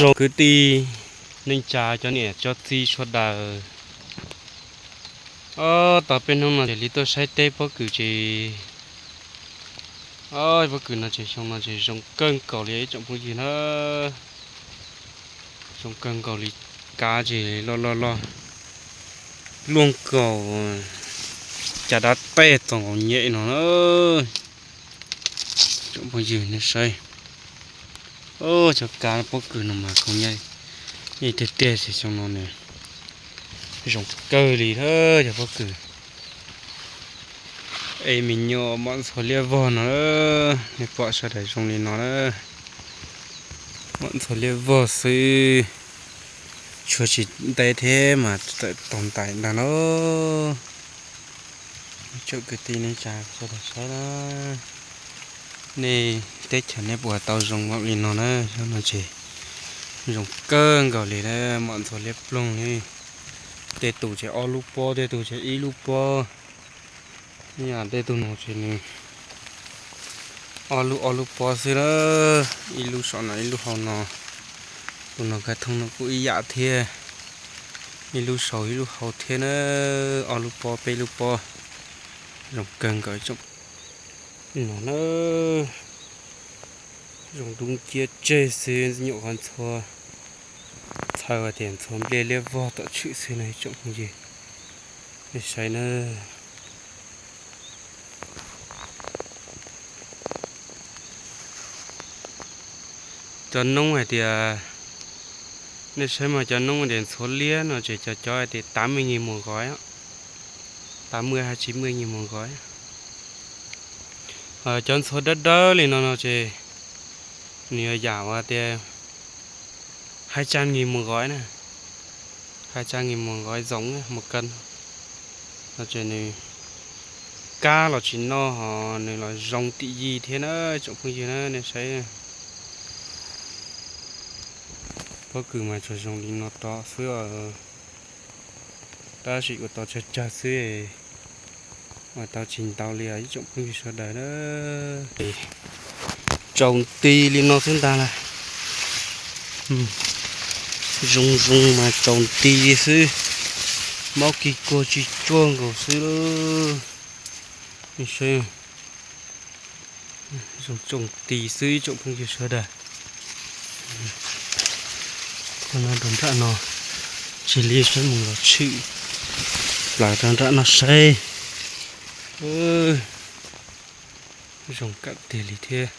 Zoo kwv tij neej tsa cov niam cov txiv sawv daws, ob tau peb hnub no ces li tuaj saib teb pob kws ces, ob pob kws no ces xyoo no ces zoo kawg nkaus li ib tsoom phooj ywg na. Zoo kawg nkaus li, kav ces loj loj loj, luaj nkaus cas dab tej txoos nkaus nyem no na. Tsoom phooj ywg nej saib, cov kav pob kws no mas kub nyem tiag tiag ces xyoo no nws zoo kawg li na cov pob kws. Es me nyuam mom ntxhua liab vog no, nej pom sawv daws zoo li no na. Mom ntxhua liab vog xwb, tshuav tsis ntev thiab mas txawm tau ntais ntag lauj. Tsoom kwv tij neej tsa sawv daws saib na, nej teb chaws nej puas tau zoo npaum li no na? Xyoo no ces zoo kawg nkaus li na, mom ntxhua liab ploog li. Tej tus ces ob lub pob, tej tus ces ib lub pob. Yam tej tus no ces nws ob lub ob lub pob xwb na, ib lub saum no ib lub hauv no. Tus no kav thooj no kuj ib yam thiab, ib lub saum ib lub hauv thiab na, ob lub pob peb lub pob. Zoo kawg nkaus tsoom no na, zoo dub nciab tseg xwb, nyuam qhuav ntxhua, txhawj tias ntxhua nplej liab vog tom tshwm xwb no ib tsoom phooj ywg. Nej saib na, cov noob hais tias, nej saib mas cov noob tias ntxhuav liab no ces cov cov hais tias tám mươi nghìn một gói, tám mươi hay chín mươi nghìn một gói. Cov ntxhuav dawb dawb li no no ces nws yog yam uas tias hai trăm nghìn một gói na, hai trăm nghìn một gói giống một cân. No ces nws kab los tsis noj ho nws los zoo tim yim thiab na tsoom phooj ywg na, nej saib. Pob kws mas tsuas zoo li no to xwb os, tab sis ua tau tsawg tsawg xwb, ua tau tsis ntau li os ib tsoom phooj ywg sawv daws na. Tsaus nti li no xwb ntag lauj, zoo zoo mas tsaus nti xwb, mob kis kuag tsis tsuag nkaus xwb lauj. Zoo tsaus nti xwb ib tsoom phooj ywg sawv daws. Rau nram no, cia li saib mus los tshwm plaws rau nram no saib. Zoo kam tiag li thiab.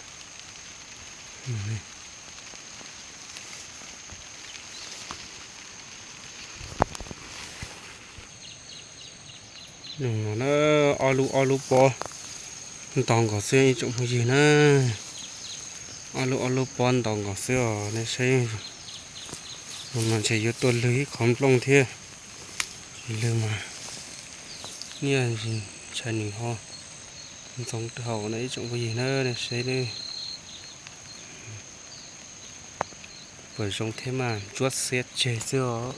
Ob lub ob lub pob nto nkaus xwb ib tsoom phooj ywg na. Ob lub ob lub pob nto nkaus xwb os, nej saib. Mus no ntshe yuav tuaj lwg ib qhov nplooj thiab. Lwg mas niaj ntshai nws ho ntxoov dhau na ib tsoom phooj ywg na, nej saib. Puas zoo thiab mas ntsuab xiab tseg xwb os.